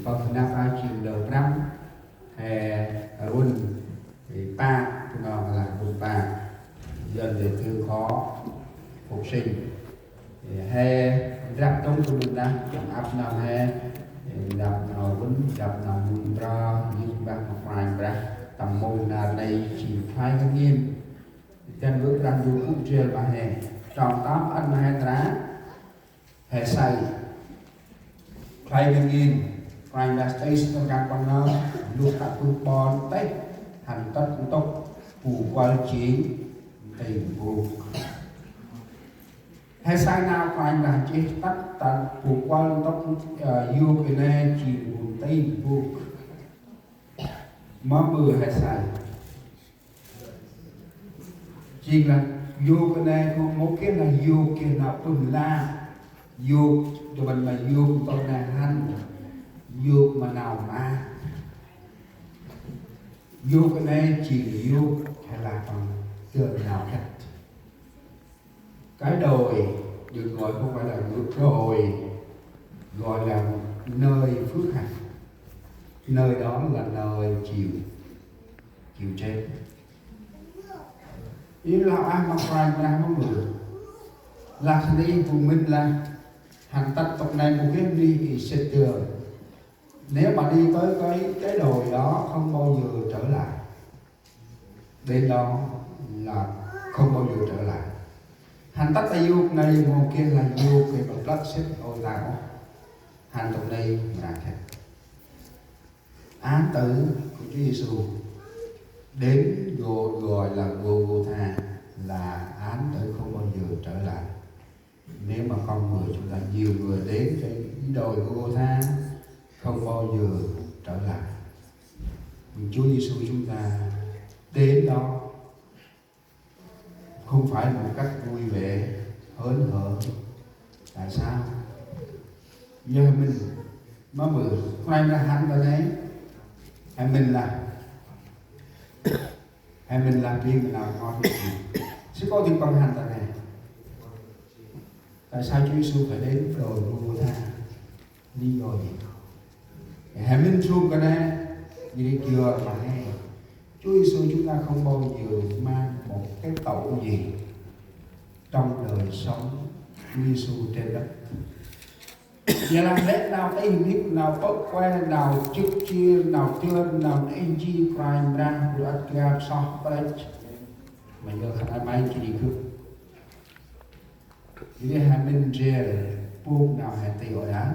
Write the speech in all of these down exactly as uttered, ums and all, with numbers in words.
Pơh năp a jêng đơ prăm, he run, ê, pă, Bunong lah run pă. Yuăn dê thư khó phục sinh. Ê, he drăp tông tu đun đah, tâm ăp năm he, ê, drăp nau run, drăp nau mŭn bra, yơh bah ma Kôranh Brah, tâm mông nar nây jêng khlay ngăn ngên. Dăn bơh Brah Ndu kŭ jêl ma he. Trong tơm ăn ma he ndra, he say. Khlay ngăn ngên, Kôranh Brah tê sĭ tâm kan păng nơm, luh tă bơh ƀon têh, hăn tât ntŭk, bu kuăl jêng, nti bôk. He say nau Kôranh Brah nchih tât, tât bu kuăl ntŭk, ơ, yôk i nê jêng bu nti bôk. Mâm ƀư he say. Jêng lah yôk i nê, mâu, mâu geh lah yôk geh nau pơh lah. Yôk, dôl ma yôk ntŭk nê hăn. Yôk ma nau ma. Yôk i nê jêng yôk he lah păng dơn nau khât. Cái đồi được gọi không phải là núi đồi, gọi là nơi phước hạnh. Nơi đó là nơi chịu, chịu chết. Ê, lah ah ma Kôranh Brah mâm ƀư. Lah sơnêh bu mĭn lah hăn tât ntŭk nê bu geh nuyh i sĭt dơm. Nếu mà đi tới cái, cái đồi đó không bao giờ trở lại. Đến đó là không bao giờ trở lại. Hăn tât ta yôk nây mâu geh lah yôk geh ma plơ̆ sĭt ôi ta ôh. Hăn ntŭk nây mra khât. Án tử của Chúa Giêsu đến Gô-, gọi là Gô-gô-tha, là án tử không bao giờ trở lại. Nếu mà con người chúng ta, nhiều người đến cái đồi Gô-gô-tha không bao giờ trở lại. Chúa Giêsu chúng ta đến đó không phải một cách vui vẻ, hớn hở. Tại sao? Yơh mĭn, mâm ƀư, Kôranh Brah hăn ta nê, he mĭn lah, he mĭn lah ƀing nau ngot. Sư kô dâng păng hăn ta nê. Tại sao Chúa Giêsu phải đến đồi Gô-gô-tha? Lý do gì? He mĭn sum kơt nê, jêh ri kiơ ma he. Chúa Giêsu chúng ta không bao giờ mang một cái tội gì trong đời sống Chúa Giêsu trên đất. Jêh lah lĕ nau tih mhĭk, nau pơk kuê, nau chưk chiê, nau chơn, nau neh nti Kôranh Brah, bu ăt gâp soh prăch. Ma yơh khân ay may jêh ri gâp. Jêh ri he mĭn ndrel, bôk nau he tih ôi đah.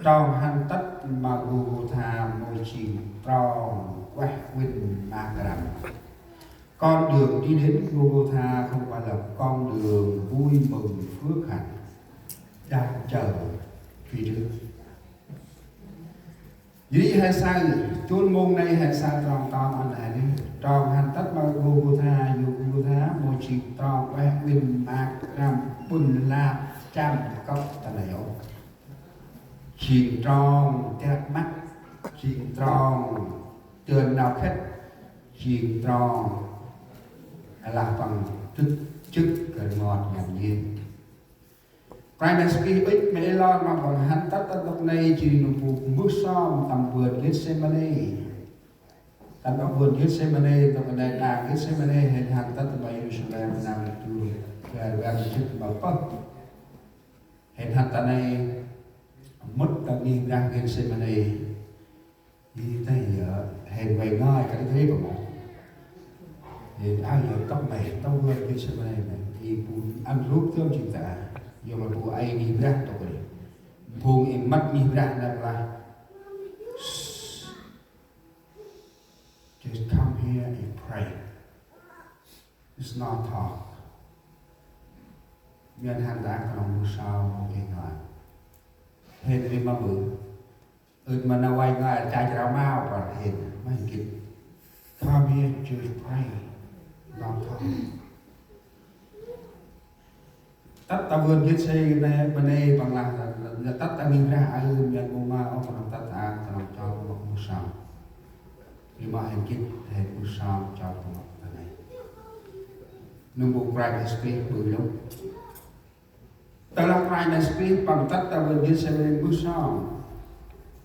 Trong hăn tât ma Gô-gô-tha mâu jêng trong ueh uĭn ma krăm. Con đường đi đến Gô-gô-tha không phải là con đường vui mừng phước hạnh đang chờ phía trước. Jêh ri he say, chun mông nây he say trong tơm ăn he nê. Trong hăn tât ma Gô-gô-tha, yôk Gô-gô-tha mâu jêng trong ueh uĭn ma krăm, ƀŭn lap, chăm kŏp ta nây ôh. Jêng trong têk măt, jêng trong dơn nau khât, jêng trong lah păng dŭt jŏk kơ rngot ngăn ngên. Kôranh Brah Yêsu Krist ŭch ma ê lor ma păng hăn tât ta ntŭk nây jêng nơm bu mbơh sơm tâm vườn Gêtsêmanê. Tâm ntŭk vườn Gêtsêmanê, ntŭk nây đang Gêtsêmanê, hên hăn tât ta Yêrusalem nau du, gay rbăng jê̆t ma pơh. Hên hăn ta nây mŭt ta ngih brah Gêtsêmanê. Ê, ta yơh, hên vay ngơi kơt ri păng mâu. Hên, a, yơh, tŏk may, tŏk vườn Gêtsêmanê may. Ê, bu ăn rup tơm jêng ta. Yơh ma bu ay ngih brah tŏk ri. Phung i măt ngih brah năp lah. Just come here and pray. It's not talk. Mian hăn ta knŏng bu sao mâu geh ngơi. Hên ri ma bu. Ưt ma nau vay ngơi chai chrao mau păng hên, ma hên gĭt. Come here, just pray. Not talk. Tât ta vườn Gêtsêmanê păng lah, lah tât ta ngih brah aơ, mian mâu ma ôh păng tât ta, ta nŏng chon păng mâu sơm. Ri ma hên gĭt, hên mâu sơm chon păng ta nây. Nơm bu Kôranh Yêsu Krist ƀư lŭng. Tơ lah Kôranh Yêsu Krist păng tât ta vườn Gêtsêmanê mâu sơm.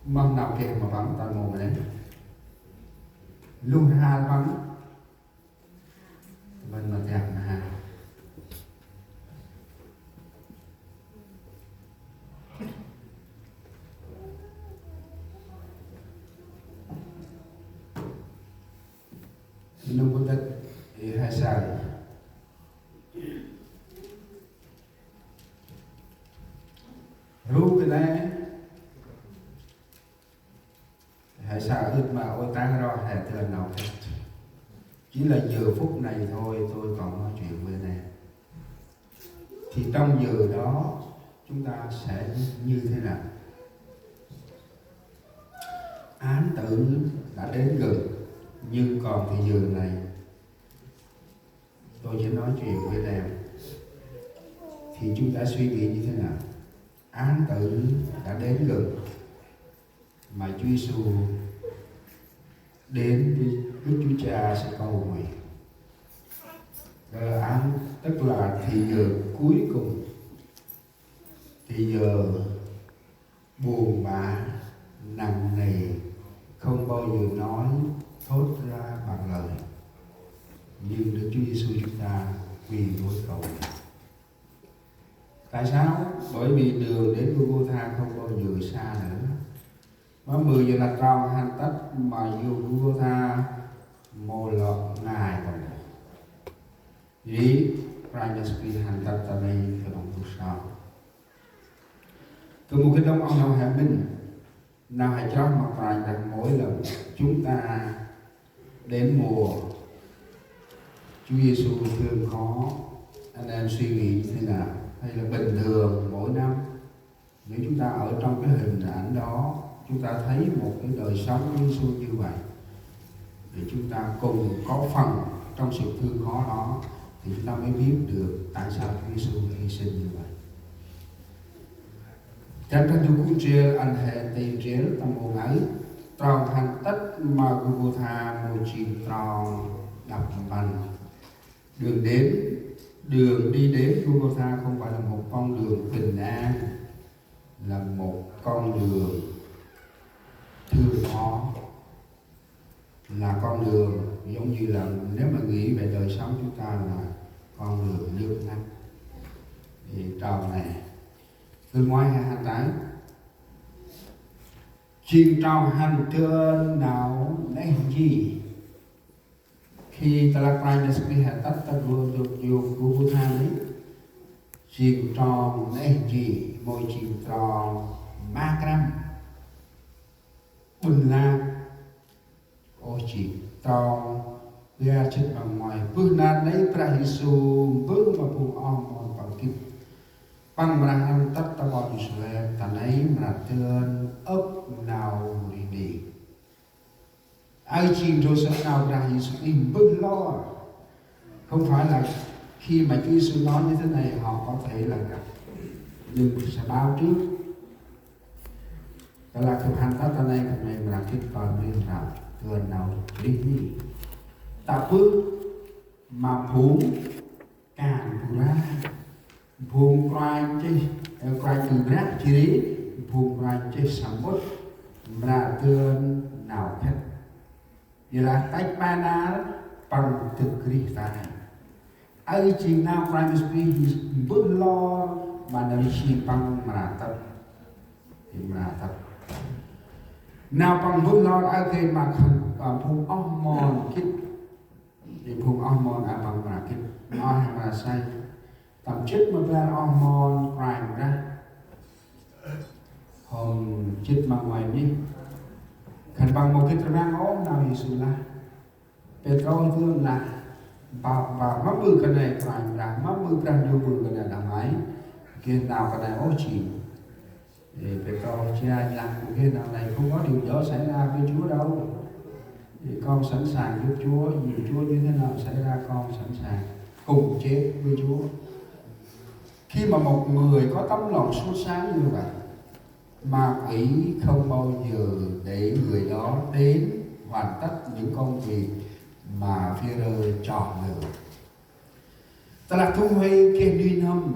Mâm nau geh ma păng ta mâu ma nây. Lŭ hal păng. Păng ma tiang ma ha. Nâm bu tât i hai sa. Ru kơ nây. Hãy sao ước mơ ôi táng ro hè tơ nau khác. Chỉ là giờ phút này thôi tôi còn nói chuyện với anh em. Thì trong giờ đó chúng ta sẽ như thế nào? Án tử đã đến gần, nhưng còn thì giờ này tôi chỉ nói chuyện với anh em. Thì chúng ta suy nghĩ như thế nào? Án tử đã đến gần. Mà Chúa Giêsu đến với Đức Chúa Cha sẽ cầu nguyện. Đó là án, tức là thì giờ cuối cùng, thì giờ buồn bã, nặng nề, không bao giờ nói thốt ra bằng lời. Nhưng Đức Chúa Giêsu chúng ta quỳ gối cầu nguyện. Tại sao? Bởi vì đường đến Golgotha không bao giờ xa nữa. Mâm bơh yor lah trong hăn tât ma yor Golgotha mâu lŏ ngai tâm. Ri Kôranh Yêsu Krist hăn tât ta nây tâm ban bu sa. Kơt mâu gĭt đŏng oh nô he mĭn. Nau he chroh ma Kôranh Brah, mỗi lần chúng ta đến mùa Chúa Giêsu thương khó, anh em suy nghĩ như thế nào? Hay là bình thường mỗi năm, nếu chúng ta ở trong cái hình ảnh đó, chúng ta thấy một cái đời sống Chúa Giêsu như vậy, để chúng ta cùng có phần trong sự thương khó đó, thì chúng ta mới biết được tại sao Chúa Giêsu hy sinh như vậy. Chăn kah du kŭ jêl ăn he tê jêl tâm ôp ngơi. Trong hăn tât ma Golgotha mâu jêng trong đăp mpăn. Đường đến, đường đi đến Golgotha không phải là một con đường bình an, là một con đường thương khó. Là con đường giống như là nếu mà nghĩ về đời sống chúng ta là con đường nước mắt. Thì trong này, tôi nói hai tháng, jêng trong hăn tơ nau neh nti. Khi ta lah Kôranh Yêsu Krist he tât ta Gô-, Gô-, Gô-, Gôlgôtha nây, jêng trong neh nti, mâu jêng trong ma krăm. Ƀon lan. Ôh jêng trong bar jê̆t ma nguay. Bơh nar nây Brah Yêsu mbơh ma phung oh mon Păng gĭt. Păng mra hăn tât ta ƀon Yêrusalem, ta nây mra dơn âk nau rêh nti. Aơ jêng ndrôm sơ̆ nau Brah Yêsu Krist mbơh lor. Không phải là khi mà Chúa Giêsu nói như thế này họ có thể là đọc, nhưng sẽ báo trước. Đó là thực hành đó, ta nây hôm nay mà làm cái coi như là vừa nào lý. Ta bước mà phung kan bu ra. Phung kôranh chih, ơ, kôranh bu ra jêh ri, phung kôranh chih samƀŭt mra dơn nau khât. Yor lah tăch ƀa nar Păng dâk rêh ta nây. Aơ jêng nau Kôranh Yêsu Krist mbơh lor ma nau rêh jêh Păng mra tât. Mra tât. Nau Păng mbơh lor aơ gay ma khân, ma phung oh mon gĭt. Ri phung oh mon aơ Păng mra gĭt. Nau aơ mra say. Tâm jât ma bar oh mon Kôranh Brah. Hôm jât ma nguay nây. Khân păng mâu gĭt rvăng ôh nau Yêsu lah. Pêtrôs dơn lah: Ƀă, ƀă, mâm ƀư kơt nây Kôranh Brah, mâm ƀư Brah Ndu ƀư kơt nây đah may? Geh nau kơt nây ôh jêng. Ê, Pêtrôs janh lah: Geh nau này không có điều dở xảy ra với Chúa đâu. Thì con sẵn sàng giúp Chúa, dù Chúa như thế nào xảy ra con sẵn sàng cùng chết với Chúa. Khi mà một người có tấm lòng sốt sắng như vậy, ma quỷ không bao giờ để người đó đến hoàn tất những công việc mà Phi-e-rơ chọn lựa. Tơlah du huê geh nuih n'hâm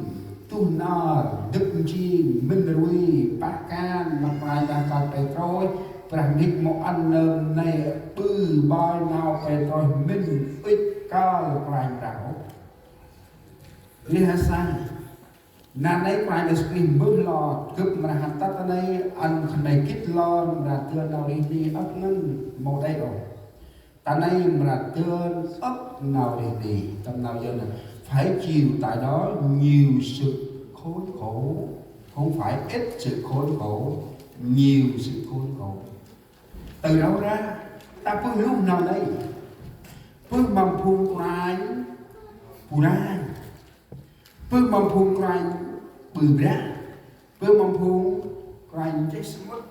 Tuh nar, dâk njêng, mĭn rui, pah kan ma Kôranh Brah kơt Pêtrôs, Brah Ndu mâu ăn nơm nây ƀư ƀoi nau Pêtrôs mĭn ŭch kơl Kôranh Brah ôh. Ri he say. Nar nây Kôranh Brah Yêsu Krist mbơh lor, gâp mra hăn tât ta nây, ăn khân may gĭt lor, mra dơn nau rêh ni âk ngăn, mâu đei ôh. Ta nây mra dơn âk nau rêh ni, tâm nau Yuan là phải chịu tại đó nhiều sự khốn khổ, không phải ít sự khốn khổ, nhiều sự khốn khổ. Từ đâu ra? Ta bơh luh nau nây. Bơh ma phung kôranh bu ranh. Bơh ma phung kôranh ƀư brah. Bơh ma phung kôranh chih samƀŭt.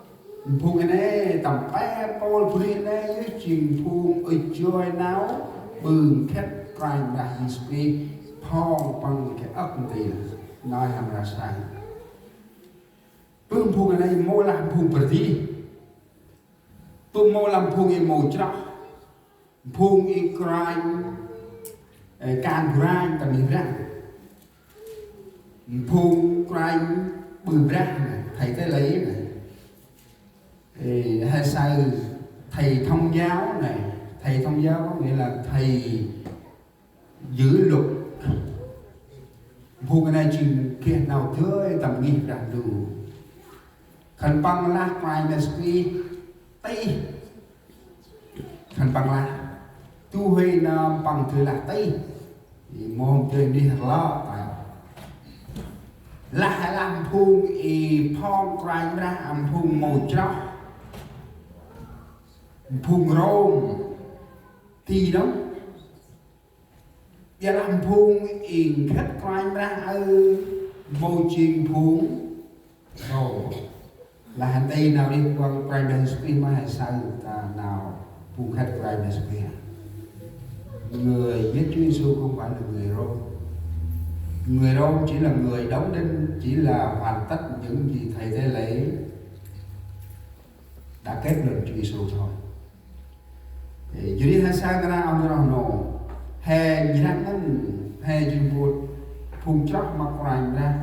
Phung nây tâm pe pôl bri nây yơh jêng phung ŭch joi nau ƀư nkhât Kôranh Brah Yêsu Krist phŏng păng geh âk ntil. Nau hăm rasai. Bơh phung nây mâu lah phung bơh dih. Bơh mâu lah phung i mâu chroh. Phung i kôranh, ơ, kan bu ranh tâm ngih brah. Phung kôranh ƀư brah nè, thầy tế lễ nè. Ơ, he say thầy thông giáo nè. Thầy thông giáo có nghĩa là thầy giữ luật. Phung nây jêng geh nau dơi tâm ngih Brah Ndu. Khân păng lah Kôranh Yêsu Krist tih. Khân păng lah. Tu huê nơm păng dơi lah tih. I mâu dơi nih rlơ̆ ta. Lah, lah phung i phŏng Kôranh Brah, ăn phung mâu chroh. Phung Rôm. Ti dŏng. Ƀiălah phung i nkhât Kôranh Brah aơ mâu jêng phung Rôm. Lah hăn ti nau rêh Kôranh, Kôranh Brah Yêsu Krist ma he say ta nau phung nkhât Kôranh Brah Yêsu Krist. Người giết Chúa Giêsu không phải là người Rôm. Người Rôm chỉ là người đóng đinh, chỉ là hoàn tất những gì thầy tế lễ đã kết luận Chúa Giêsu thôi. Ê, jêh ri he say ta nau a nô, he njrăng ngăn, he jêng bu phung chroh ma Kôranh Brah.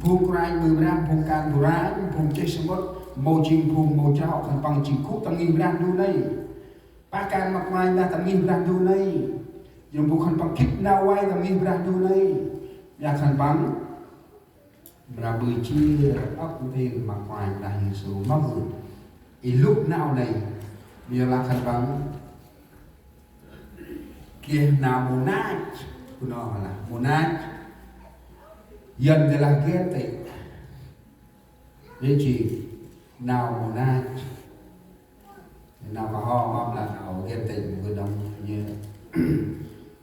Phung kôranh ƀư brah, phung kan bu ranh, phung chih samƀŭt, mâu jêng phung mâu chroh, khân păng jêng gŭ tâm ngih Brah Ndu nây. Pah kan ma Kôranh Brah tâm ngih Brah Ndu nây. Jêng bu khân păng gĭt nau vay tâm ngih Brah Ndu nây. Ƀiă khân păng mra ƀư jêr âk ntil ma Kôranh Brah Yêsu mâu. I lŭ nau nây, ƀiălah khân păng geh nau mâu năch, bu nơm lah mâu năch. Yuan dơi lah ghen tị. Dơi jêng nau mâu năch. Nau kơho mâm lah nau ghen tị mâu geh đŏng nhêt.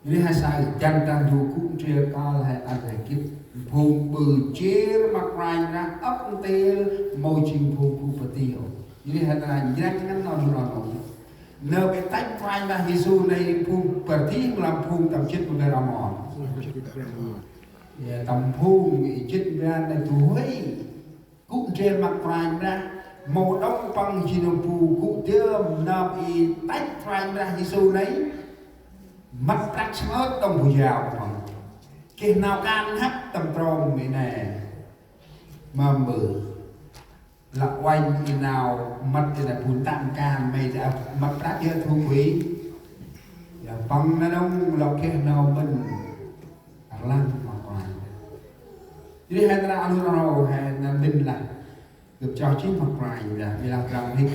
Ri he say dăn Brah Ndu gŭ ndrel kơl he ăn he gĭt phung ƀư jêr ma Kôranh Brah âk ntil mâu jêng phung gŭ bơh dih ôh. Ri he ta njrăng ngăn nau du nau nô. Nơm i tăch Kôranh Brah Yêsu nây phung bơh dih mâu lah phung tâm jât ma Brah Răm Mon. Ê, tâm phung i jât ma Brah nây du huê. Gŭ ndrel ma Kôranh Brah, mâu đŏng păng jêng nơm bu gŭ dơm nơm i tăch Kôranh Brah Yêsu nây, mât prăk samƀŭt đŏng bu jao păng. Geh nau kan hăp tâm trong mi nê. Mâm ƀư. Lah uănh i nau mât i nê bu tâm kan mê ta mât prăk yơh thu quỹ. Yơh păng nơm đŏng lah geh nau mĭn. Rlăng ma Kôranh. Jêh ri he ta nau a nô he nơm mĭn lah. Gâp chroh jêh ma Kôranh Brah, ƀiălah Brah Ndu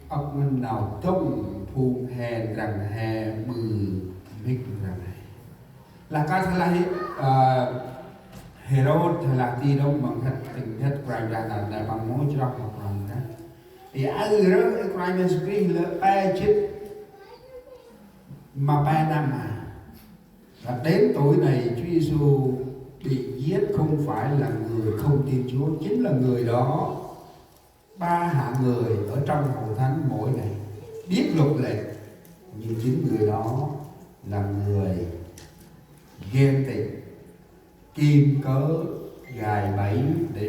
âk ngăn nau dŏng phung he ndrăng he ƀư mhĭk ndrăng he. Lah kơt lah, ơ, Hêrôt lah ti dŏng ma nkhât, ti nkhât Kôranh Brah nây, nây păng mâu chroh ma Kôranh Brah. I aơ rơh i Kôranh Yêsu Krist lơ pe jât ma pe năm a. Và đến tuổi này Chúa Giêsu bị giết không phải là người không tin Chúa, chính là người đó ba hạng người ở trong hội thánh mỗi ngày biết luật lệ, nhưng chính người đó là người ghen tị, tìm cớ gài bẫy để